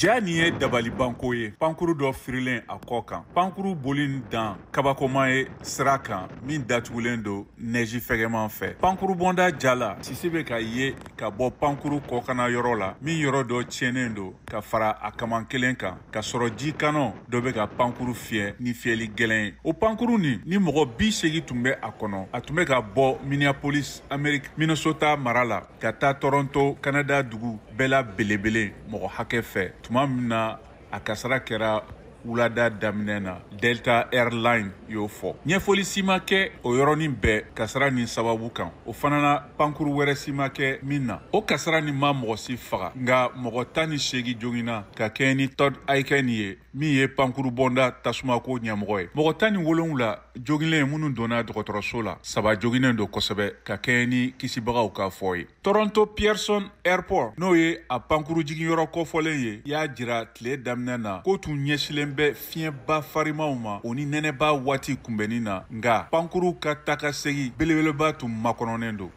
Ja nin ye dabalibanko ye, pankuru dɔ firilen a kɔ kan, pankuru boli dan kabakoma ye sira kan min datugulen don nɛji fɛgɛman fɛ. Pankuru bɔnda ja la, sisi bɛ ka ye ka bɔ pankuru kɔkanna yɔrɔ la, min yɔrɔ dɔ tiɲɛnen don ka fara a kaman kelen kan, ka sɔrɔ ji kanɔ dɔ bɛ ka pankuru fiyɛ ni fiyɛli gɛlɛn ye. O pankuru nin ni mɔgɔ 80 tun bɛ a kɔnɔ, a tun bɛ ka bɔ Minneapolis, Amerique, Minnesota mara la, ka taa Toronto, Canada, dugu bɛɛ la belebele mɔgɔ hakɛ fɛ, tuma min na a kasara kɛra wulada daminɛ na, Delta Airline y'o fɔ. Ɲɛfɔli si ma kɛ o yɔrɔnin bɛɛ kasara nin sababu kan. O fana na, pankuru wɛrɛ si ma kɛ min na. O kasara nin ma mɔgɔ si faga, nka mɔgɔ 18 joginna, ka kɛɲɛ ni Todd Aiken ye, min ye pankuru bɔnda tasumako ɲɛmɔgɔ ye. Mɔgɔ 17 jogilen minnu donna dɔgɔtɔrɔso la, saba joginnen don kosɛbɛ, ka kɛɲɛ ni kisibagaw ka fɔ ye. Toronto Pearson Airport, n'o ye a pankuru jiginyɔrɔ kɔfɔlen ye, y'a jira tile daminɛ na k'o tun ɲɛsilen bɛ fiɲɛba farimaw ma, o ni nɛnɛba waati kunbɛnni na, nka pankuru ka taa ka segi belebeleba tun makɔnɔnen don.